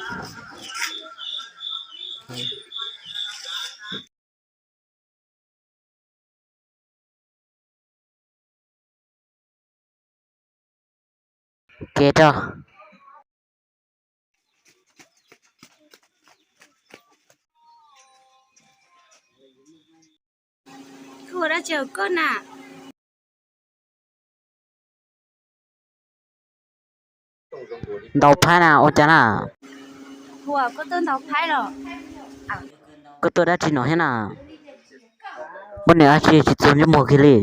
Kev rau. Koj ua dab tsi hauv koj na? Ntaus phaib na, ua cas na? Ua koj tuaj ntaus phaib los? Koj tuaj dab tsi no thiab na? Muaj niam dab tsi tsis txog ntsej muag kiag li?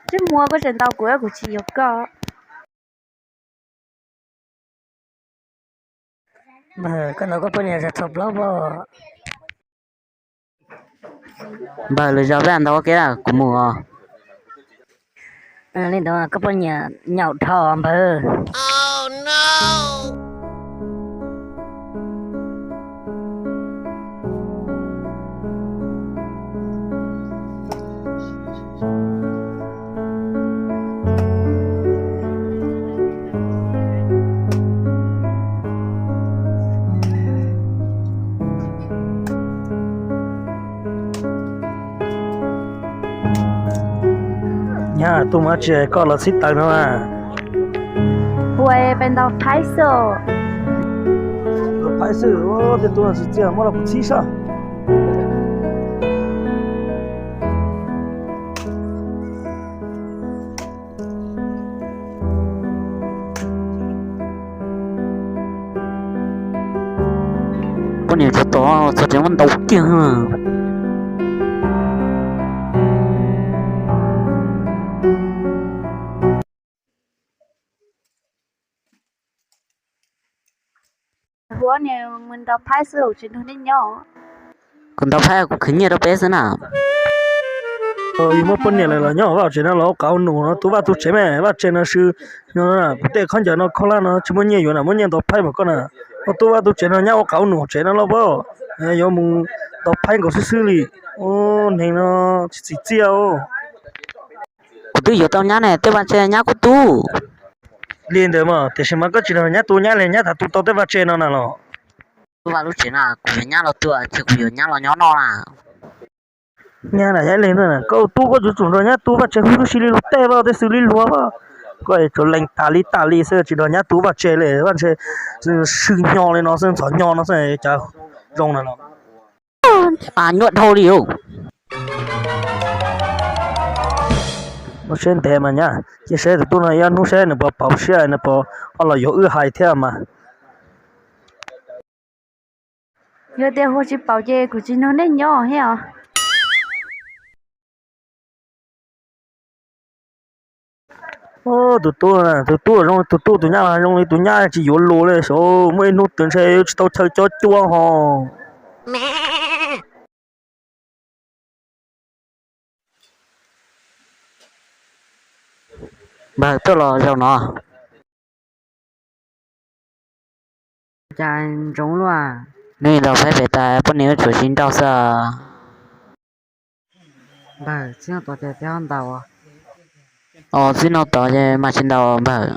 Ntsej muag koj tseem ntaus kuv, kuv tsis yuav koj. Npawg, koj ntaus koj poj niam zam txog plaub pob. Npawg, lwm zaus peb ntaus ua ke, kuv mus os. Li ntawd koj poj niam nyaum dhau npawg. Nyab, tuaj mus dab tsi koj los txhib taws no na? Ua pem ntaus phaib xwb. Ntaus phaib xwb, tej tub no tsis txiaj, muab los kuv txhib saib. Poj niam tsis tau txog tsev muab ntaus kiag. Hu ua niam mus ntaus phaib xwb, tsis nrog nej nyob. Kuv ntaus phaib kuv khwv nyiaj rau peb xwb na. Yus muab poj niam lawm los nyob vaj tsev no los ua qauv num no, tu vaj tu tsev me vaj tsev no xwb. Kuv tej khaub ncaws no khaub hlab no tsis muaj nyiaj yuav na, muab nyiaj ntaus phaib mas koj na. Koj tu vaj tu tsev no nyab ua qauv num tsev no los pab, yuav mus ntaus phaib nkaus xwb xwb li. Ua neeg no tsis txim txiaj. Kuv twb yuav tau nyab ne, tej vaj tse nyab kuj tu. Li ntawd mas tiam sis mas koj tsis nrog nyab tu nyab li, nyab tham tu tau tej vaj tse no na los. Tu vaj lub tsev na, kuv yuav nyab los tu, ces kuv yuav nyab los nyob no na. Nyab na, nyab li ntawd, koj tu koj yuav tsum nrog nyab tu vaj tse huv tib si li lub tej vaj tej xws li luag vaj. Koj tsuas lees tas li tas li xwb, tsis nrog nyab tu vaj tse li, vaj tse swb nyo li no xwb, ntxhov nyo no xwb, cas zoo na los. Mas nyuaj dhau li os. Ua siab ntev mas nyab, cia saib tus tub no ib ob hnub saib nws puas pauv siab, nws puas ho los yuav wb hais thiab mas. Yog tias hu tsis pauv ces kuv tsis nrog nej nyob thiab os. Tus tub, tus tub zoo, tus tub tus nyab zoo li tus nyab tsis yuav luag li sav, muaj ib hnub twg ntshe yuav tsis tau chaw cob cuab ho. Npawg, tuaj los zaum no. Cas ntsoov luaj. Neb ntaus phaib pem tas poj niam wb tsuas sib nrauj xwb. Npawg, txij no tod ces peb ho ntaus. Os, txij no tod ces mas tsis ntaus npawg.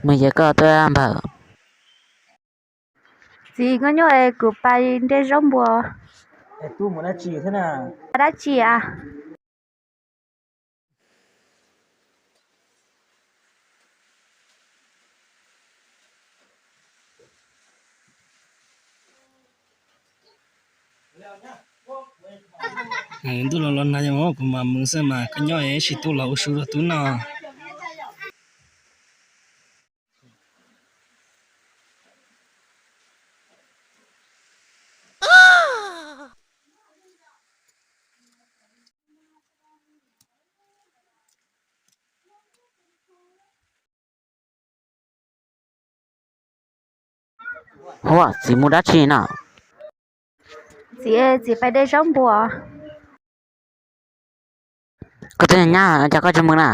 Mus ces koj tuaj npawg. Txiv, koj nyob es kuv pais nte zaub npua. Dab tsi a? Ntuj los los nag, kuv mam mus xwb mas koj nyob es sim tuaj los ua su rau tub no. Huaj, txiv mus dab tsi na? Txiv, txiv pais de zaub npua. Koj twb nyab cas koj tsis mus na?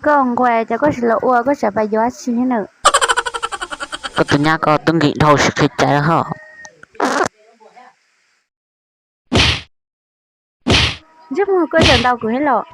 Koj nquag cas koj tsis los ua, koj tsam pais yuav dab tsi thiab na? Koj tus nyab ko tub nkeeg dhau tsis qhib cai hos. Ntsej muag koj tseem ntaus kuv thiab los?